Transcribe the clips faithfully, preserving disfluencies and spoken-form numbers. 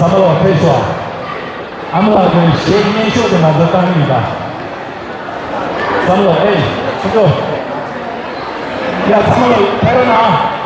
བསམ་བློ་ཕེབས་ཤོག་ཨ་མ་ལགས་ཀྱི་གཞས་སྙན་ཤོས་དེ་ང་ཚོ་བཏང་གི་ཡིན་ད། བསམ་བློ་ཨེ། ཁྱོད་ཚོ། ཡ་བསམ་བློ་ཕེབས་རོགས་གནང་།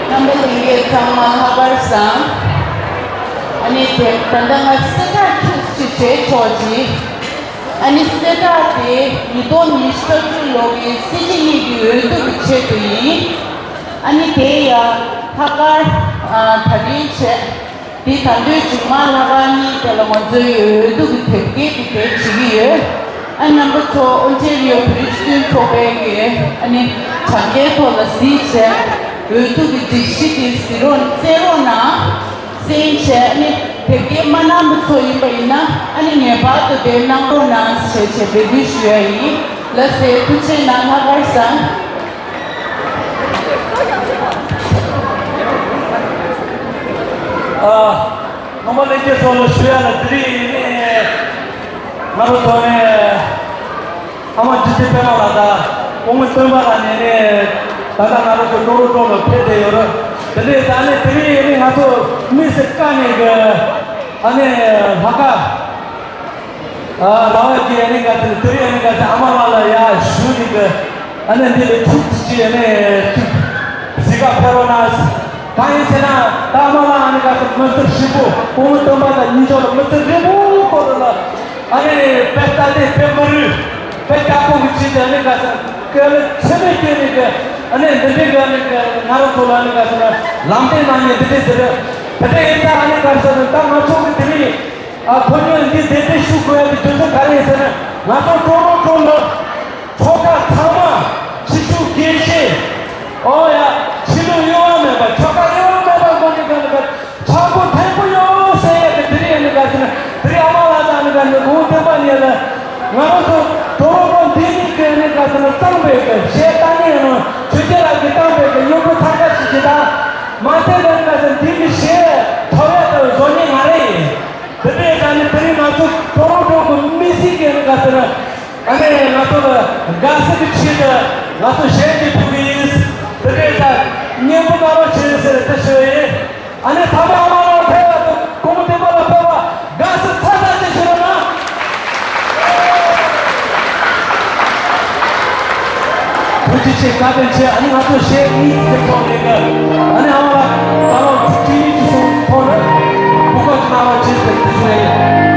རྣམ་པ་ལྷན་རྒྱས་ཚང་མ་ལྷག་དཀར་བཟང་། ཨ་ནི་དེ་ད་ལྟ་ང་གསལ་བསྒྲགས་ཁྱོད་ཀྱིས་བྱས་ཆོག་ཅིག་ཨ་ནི་གསལ་བསྒྲགས་དེ་ཉིས་སྟོང་ཉི་ཤུ་རྩ་དྲུག་ལོ་གི་སྲིད་སྤྱི་གཉིས་ཀྱི་འོས་བསྡུ་གི་ཆེད་དུ་ཡིན། ཨ་ནི་དེ་ཡང་ལྷག་དཀར་ཨ་ད་རིང་བྱས། དེ་ད་དུས་མཇུག་མ་ལྷག་དཀར་གཉིས་དེ་ལ་ང་ཚོའི་འོས་བསྡུ་གི་དེབ་སྐྱེལ་དེ་དེ་བྱེད་ཀྱི་ཡོད། ཨ་རྣམ་པ་ཚོ་ཨོན་ཊེ་རི་ཡོ་བོད་རིགས་སྤྱི་མཐུན་ཚོགས་པའི་གི་ཨ་ནི་དྲ་རྒྱའི་ཐོག་ལ་གཟིགས་བྱས། འོས་བསྡུ་གི་སྒྲིག་གཞི་དེ་གཟིགས་རོགས་གསན་རོགས་གནང་། གསན་བྱས་ཨ་ནི་དེབ་སྐྱེལ་མ་གནང་བ་ཚོ་ཡིན་པ་ཡིན་ན་ཨ་ནི་ངེས་པར་དུ་དེ་གནང་རོགས་གནང་ཞེས་བྱས་འབོད་སྐུལ་ཞུ་ཡ་ཡིན། ལགས་སེ་ཐུགས་རྗེ་གནང་། ལྷག་དཀར་བཟང་། ཨ། ངོ་མ་ལྷན་རྒྱས་ཚོ་ལ་ཞུ་ཡ་ལ་དེ་རིང་ནི་ང་རང་ཚོ་ནས་ཨ་མ་རྗེ་བཙུན་པད་མ་ལགས་དང་སྐུ་ངོ་སྟོན་པ་ལགས་ནས་ནི་ད་ལྟ་ང་རང་ཚོ་ཀྲོ་རོ་ཀྲོ་ལ་ཕེབས་བསྡད་ཡོད་རེད། དེ་འདྲའི་ད་ནི་དེ་རིང་ནི་ང་ཚོ་དམིགས་བསལ་བཀའ་ནས་གི་ཨ་ནི་ལྷག་དཀར། ཨ་ར་བ་གི་ཨ་ནི་ག་ཚོད་དེ་རིང་ཨ་ནི་ག་ཚོད་ཨ་མ་ལགས་ལ་ཡ་ཞུ་ནི་གི་ཨ་ནི་འདི་ལས་ཐུགས་རྗེ་ཆེ་ཨ་ནི་ཐུགས་གཟིགས་ག་ཕེབས་རོགས་གནང་། གང་ཡིན་ཟེར་ན་ད་ཨ་མ་ལགས་ཨ་ནི་ག་ཚོད་མི་ཚེ་ཧྲིལ་པོ་སྐུ་ངོ་སྟོན་པ་དང་གཉིས་ཆོག་ལ་མི་ཚེ་རིང་པོ་སྐོར་ལ་ཨ་ནི་དཔེ་རྩ་དེ་དཔེ་མི་རུས་དཔེ་རྒྱ་ཁོག་གི་ཆེད་དུ་ཨ་ནི་ག་ཚོད་སྐལ་ལ་ཚེ་མེད་སྐྱེལ་ནི་གི་ཨ་ནི་འདི་འདྲའི་གི་ཨ་ནི་གི་ང་རང་ཚོ་ལ་ཨ་ནི་ག་ཚོད་ལམ་སྟོན་གནང་ནི་འདི་འདྲའི་ཟེར། དེ་འདྲ་ཡིན་ཙང་ཨ་ནི་ག་ཚོད་ད་ང་ཚོ་གི་དེ་རིང་། ཨ་ཁོ་ཉོན་འདི་དེ་འདྲའི་ཤུགས་དགོས་ཡ་གི་རྒྱུ་མཚན་ག་རེ་ཡིན་ཟེར་ན། ང་ཚོ་ཀྲོ་རོ་ཀྲོ་ལ་ཆོལ་ཁ་ཚང་མ་ཆེ་ཆུང་རྒན་གཞོན། ཨོ་ཡ། ཆོས་ལུགས་གཡོ་བ་མེད་པ་ཆོལ་ཁ་གཡོ་བ་མེད་པ་དགོས་ནི་ག་ནི་ག་ཆག་སྒོ་མཐོན་པོ་ཡོད་ཟེར་ཡ་གི་དེ་རིང་ཡ་ནི་ག་ཟེར་ན་དེ་རིང་ཨ་མ་ལགས་དང་ནི་ག་ནི་གུང་སྟོན་པ་ཉིད་ལ་ང་རང་ཚོ་ཀྲོ་རོ་ཀྲོ་འདི་ནི་ག་ནི་ག་ཟེར་ན་གཙང་པའི་གི་གཞས་བཏང་ནི་ཡང་ཆོས་རྒྱལ་ལགས་ཀྱིས་བཏང་པའི་གི་སྙིང་པོ་ཚང་ཁ་ཞིག་གི་ད་མ་ཚད་ནི་ག་ཟེར་འདི་གི་གཞས་ཐོབ་ཡ་དང་བཟོ་ཉེ་ང་རེད། དེ་འདྲའི་ད་ནི་དེ་རིང་ང་ཚོ་ཀྲོ་རོ་ཀྲོ་གི་མི་སེར་གྱི་ནི་ག་ཟེར་ན། ཨ་ནི་ང་ཚོ་ལ་དགའ་བསུ་གི་ཆེད་དུ་ང་ཚོ་གཞས་ཀྱི་ཕུལ་གི་ཡིན། དེ་འདྲའི་ད་སྙན་པོ་གནང་རོགས་བྱེད་ཟེར་དེ་ཞུ་ཡིན། ཨ་ནི་ཚང་མ་ཨ་མ་ལགས་ཕེབས་པ་དང་སྐུ་ངོ་སྟོན་པ་ལགས་ཕེབས་པ་དགའ་བསུ་ཚ་ཚ་ཅིག་ཞུ་རོགས་གནང་། ཐུགས་རྗེ་ཆེ། བཀའ་དྲིན་ཆེ། ཨ་ནི་ང་ཚོ་གཞས་གཉིས་ཟེར་ཐོག་ནས་གི་ཨ་ནི་ཨ་མ་ལགས་ད་ལོ་ཚིག་ཁྲིད་ཡིག་ཅིག་གསུང་ཐོག་ནས་སྐུ་ཁོག་ཅིག་གནང་རོགས་བྱེད་ཟེར་དེ་ཞུ་ཡིན།